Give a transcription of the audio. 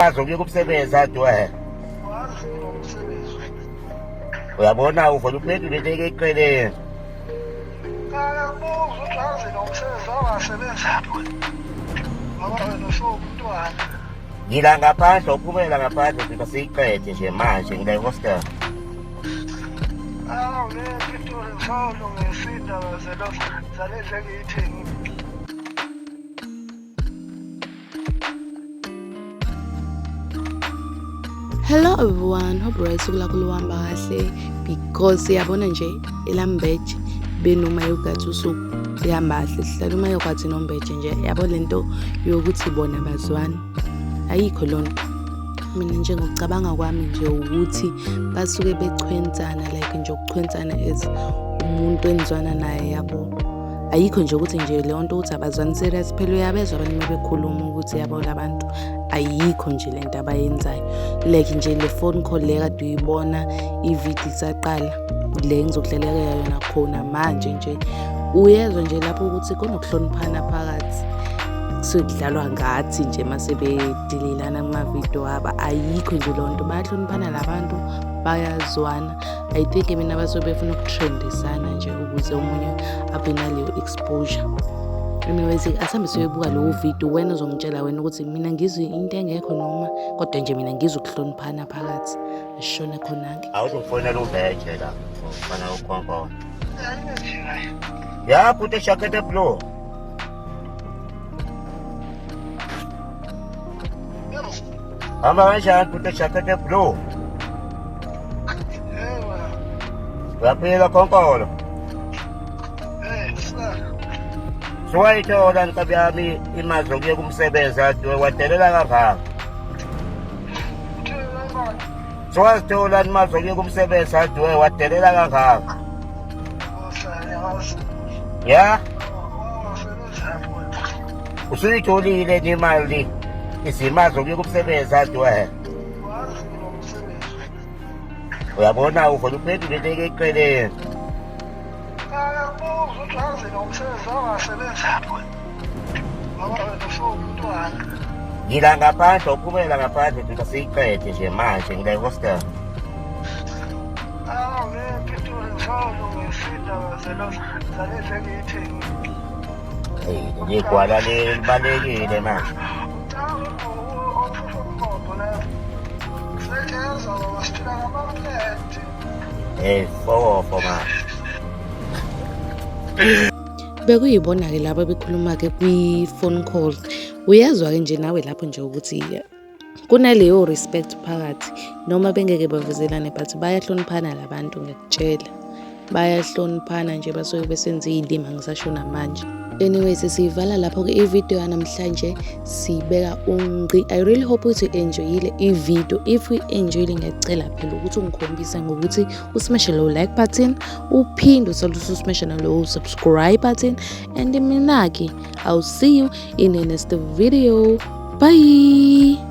Azokuyeka umsebenzi adwe. Uyabona uvele uphendule into eqeleni. Ngila ngaphandle uphumela ngaphandle nje siyiqede nje manje ngila ehostel. Awu le Pretoria ngisawulungisa indaba zalezi engiyithengile. Hello everyone, hope right usuku lakho luhamba kahle because yabona nje elambeje benoma yogathi usuku lihamba kahle sihlala uma yogathi nombeje nje yabo lento yokuthi bona bazwani ayikho lonto mina nje ngokucabanga kwami nje ukuthi basuke bechwensana like nje ukuchwensana as umuntu enizwana naye yabo ayikho nje ukuthi nje leyo nto ukuthi abazwani serious phela uyabezwa abantu uma bekhuluma ukuthi yabo labantu ayikho nje le nto abayenzayo like nje le phone call le kade uyibona ividiyo isaqala le ngizokudlaleka yona khona manje nje uyezwa nje lapho ukuthi kunokuhloniphana phakathi kusuke kudlalwa ngathi nje uma sebedilelana kumavidiyo abo ayikho nje leyo nto bayahloniphana labantu bayazwana I think mina basuke befuna ukutrendisana nje ukuze omunye abe naleyo exposure. Anyways, asambe siyoyibuka lowo video wena uzongitshela wena ukuthi mina ngizwe into engekho noma kodwa nje mina ngizwe ukuhloniphana phakathi. Asishone khona-ke. Awuzofonela uveje la. Ufana ukhonkona. Ya bhuti jacket blue. Hamba kanjani bhuti jacket blue? Uyaphila khonkolo. Suwayithola nkabi yami imali zokuyeka umsebenzi ade wadelela kangaka. Suwazithola imali zokuyeka umsebenzi ade wadelela kangaka. Ya? Usuyitholile imali izimali zokuyeka umsebenzi ade Uyabona uvele uphendule into eqeleni. Akakubuza ukuthi wazi nomsebenzi wangasebenzaphi wena. Ngoba wena usuwumntwana. Ngila ngaphandle uphumela ngaphandle nje siyiqede nje manje ngila ehostel. Awu le Pretoria ngisawulungisa indaba zalezi engiyithengile. Hey, leli gwala libalekile manje. Hey, fofo manje. Bekuyibona-ke laba bekhuluma-ke kwi-phone call. Uyezwa-ke nje nawe lapho nje ukuthi kunaleyo respect phakathi noma bengeke bavezelane but bayahloniphana labantu ngiyakutshela bayahloniphana nje basuke besenza iy'lima ngisasho namanje anyways siyivala lapho-ke ividiyo yanamhlanje siyibeka ungqi i really hope ukuthi u-enjoyile ividiyo if uyi-enjoyile ngiyacela phela ukuthi ungikhombise ngokuthi usmashe lowo like button uphinde usale ususmashe nalowo subscribe button and mina-ke i'll see you in the next video. Bye.